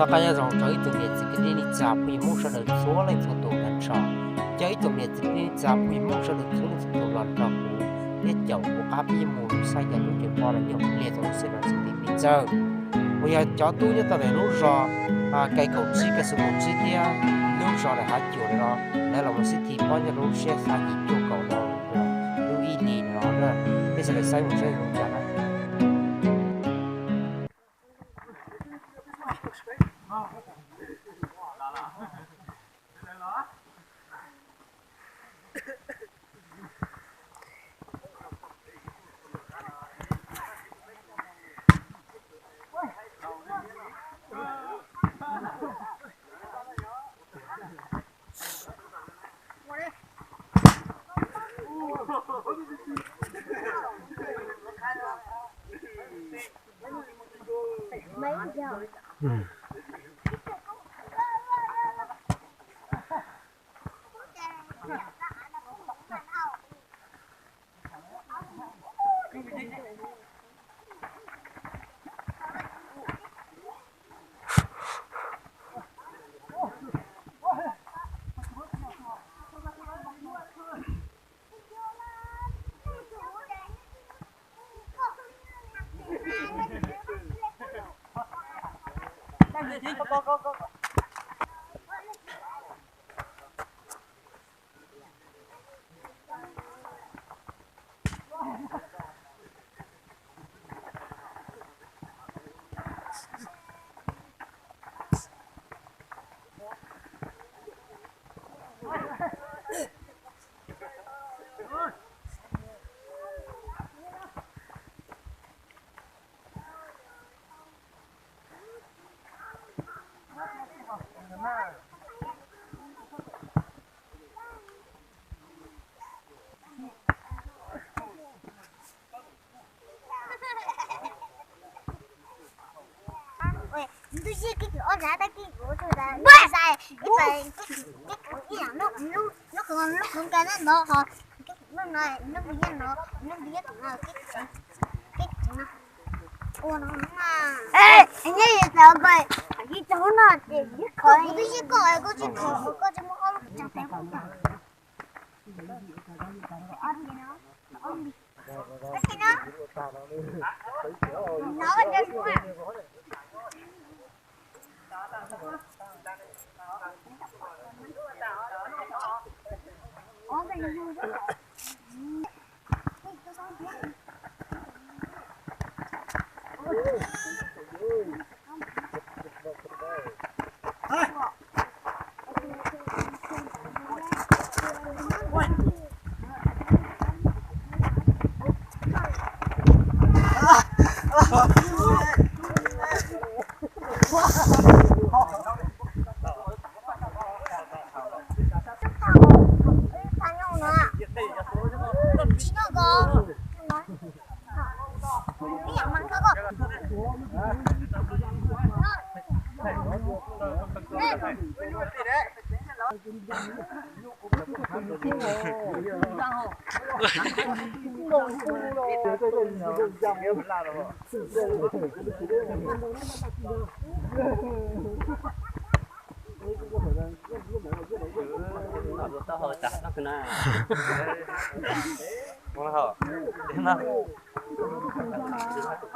Qab nyob zoo rau ib tsoom niam txiv kwv tij neej tsa phooj ywg Hmoob sawv daws txhua leej txhua tus nrog nrho. Cov ib tsoom niam txiv kwv tij neej tsa phooj ywg Hmoob sawv daws txhua leej txhua tus los nrog kuv thiab caum kuv qab peb mus saib cov tub ceev pob los nyob pliag tau lub xeem no txum tim pes tsawg. Uas yog cov tub nyob tau ntawm lub zos Kais Kaum Tsib, Kais Xus Kaum Tsib thiab lub zos ntawm Hav Cuam no, lawv los mus sib thi pob nyob rau lub sij hawm xya yim cuaj kaum no, lub ib hlis no na. Peb sawv daws saib mus saib zoo cas na.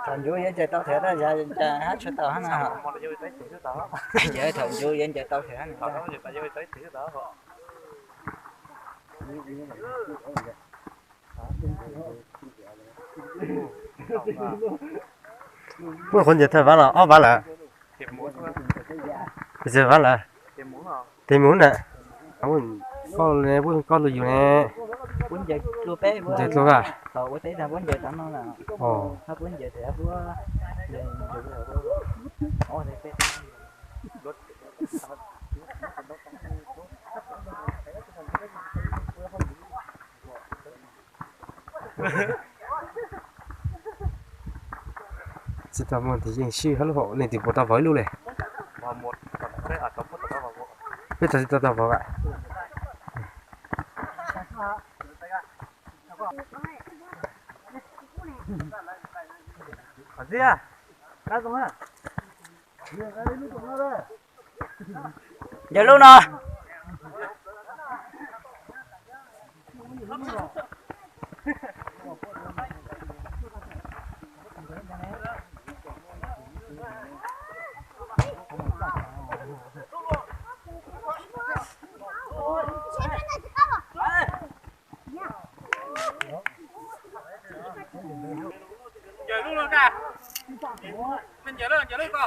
Thaum ncuv yuav ncaws tau thiab, yog cas hab tshuav tau hab na. Yog thaum ncuv yuav ncaws tau thiab. Puab qhuav ncaws tau vav los ob vav lawm. Vav lawm. Tes mus na. Koj, koj lug yus ne. Ncaws dlua a? Tsis tau muaj tus yeej swb hab lub hom, nej twb puas tau vov ib lub le? Peb tau tsis tau tau vov a? Ncaws lub no. Ncaws lub no, ncaws lub ko.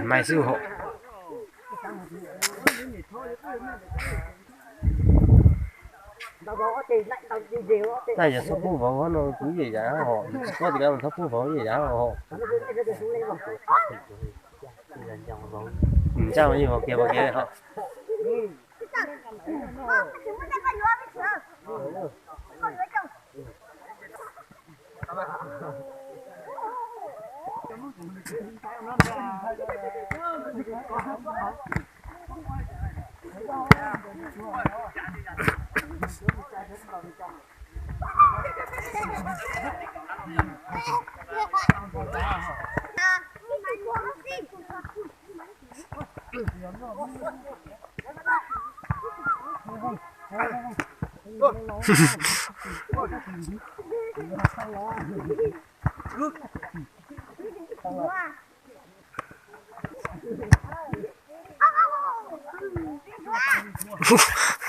Mas xwb hos. Taj yog txhob pub vauv no kuv yeej yam hos, tsis paub tias txhob pub vauv yeej yam hos. Ntsaj yeej vauv kiag vauv kiag hos.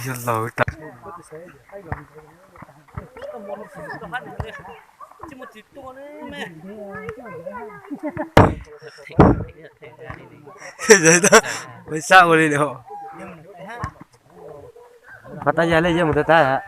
Yog laus tas. Ua sab ua li lawm. Qhov tas yog li yog mus tag tag.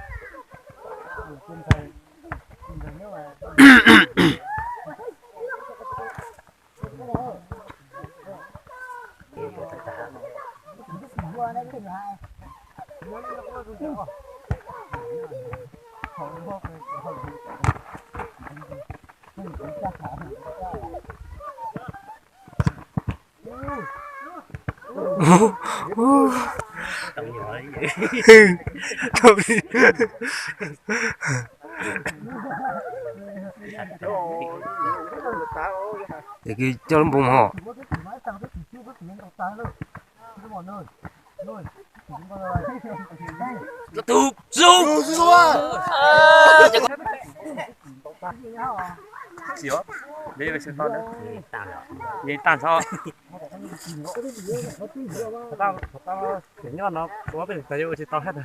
Ces coj lub npoo hos. Nyob no ua tsis tau hab.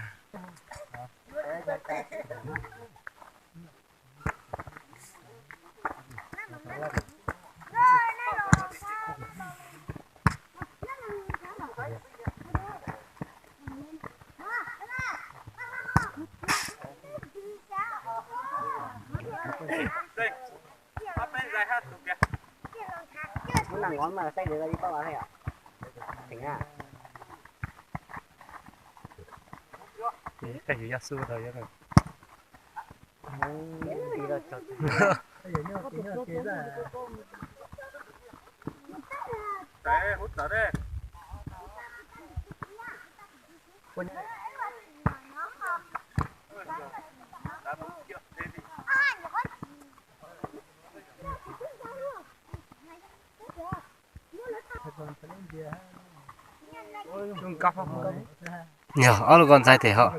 Yog ob lub ko ntxhais tes hos.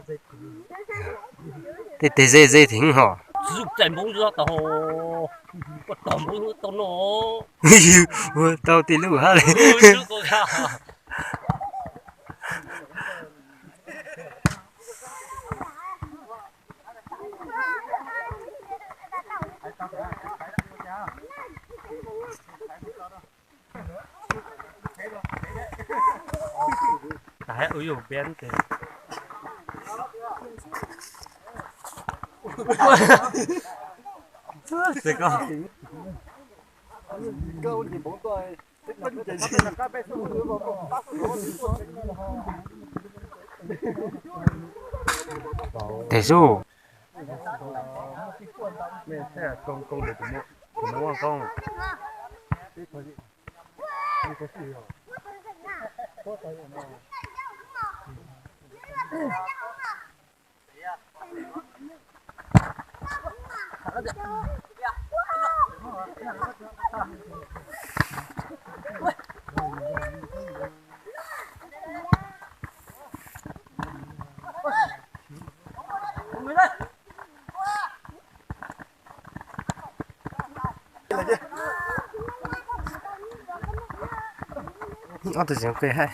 Tej tes ze ze tes hos. Ua tau tej lub hab li. Tes sub. Ob tug tseem qis hais.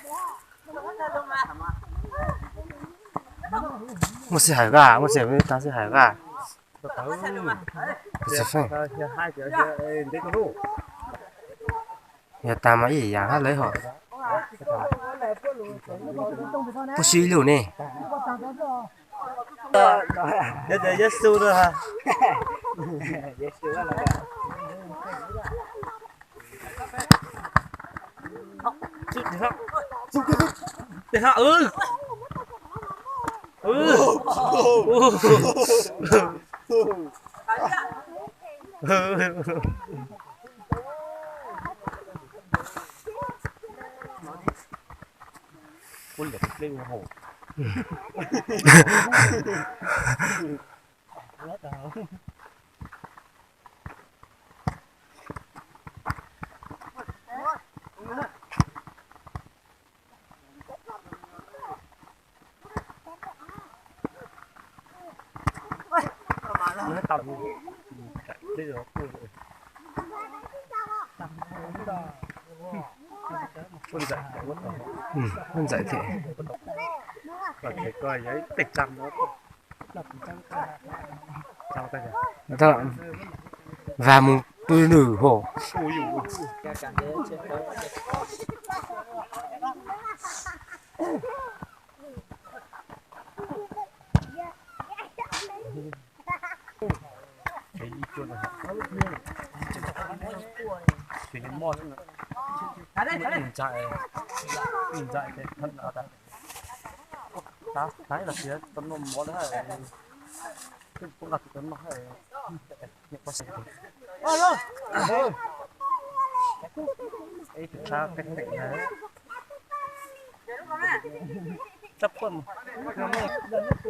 Muaj sij hawm vaj, muaj sij hawm tag sij hawm vaj. Yog tag mas ib yam hab lawv hos. Puab sib ib lub ne. Ntxawm thiab. Vas mus pw nws hos.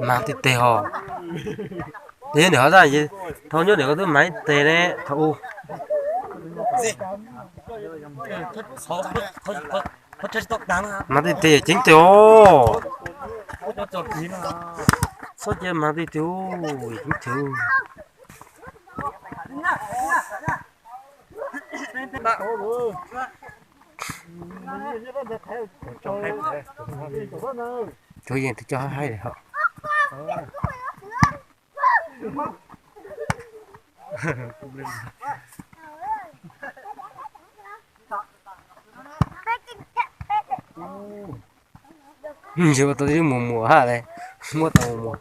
Mas tig teg hos. Tig nws hov tag, thaum nyob nws ko twb mas tig ne thaum u. Mas tig teg ceev teg os. Txhob cia mas tig teg, ceev teg. Tsuav yeej twb coj haib haib lawm hos. Ntshe ua tau tib lub muas muas hab le, muab tau muas muas.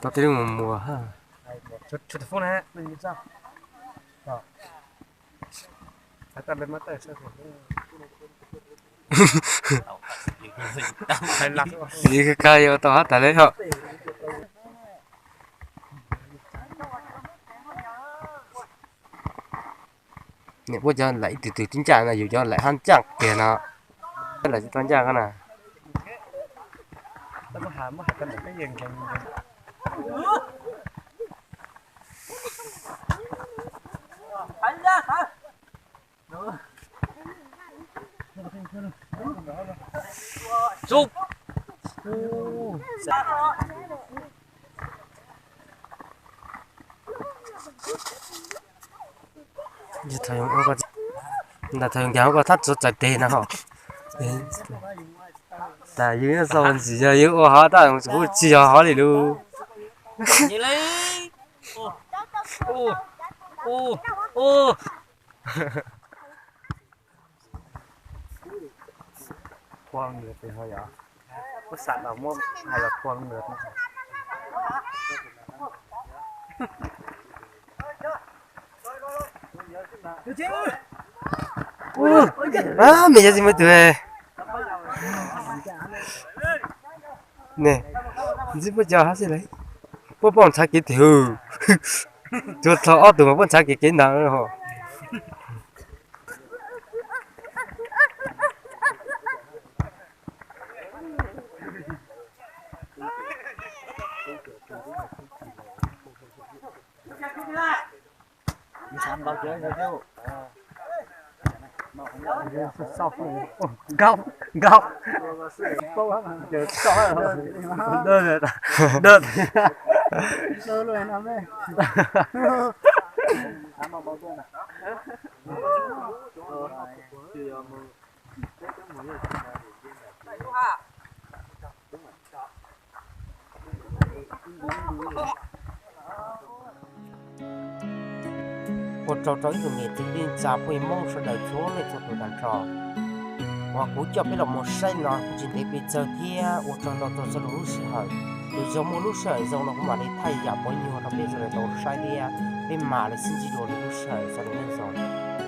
Tau tib lub muas muas hab. Yus kag yus tau hab tas le hos. Niam puab cov laim ib tug tug tib ncaaj no, yus cov laim hab ncaaj kiag no. Laim tsis tau ncaaj ko na. Ntawm thaum yus nkag hauv ko thab tsuav txais teg no hos. Tas yus xaus ntxiv yog yus ua hov tas tsis yog hov li lus. Mej yog tsis muaj tug ne. Ntxim puas cov hab xwb le, puab poob ntxhab kev tim hws, tsuas txog ob tug mas puab ntxhab kev kev ntawd ho. Nkauj, nkauj. Ua tsaug rau ib tsoom niam txiv kwv tij neej tsa phooj ywg Hmoob sawv daws txhua leej txhua tus tag nrho uas kuv coj peb los mus saib no kuj tsis ntev pes tsawg thiab ua tsaug ntau txog txhua lub sij hawm. Yog muaj lub sij hawm zoo no kuv mam li thaij yam pov nyuag rau peb sawv daws tau saib thiab peb mam li sib ntsib dua lwm lub sij hawm, sawv daws nyob zoo.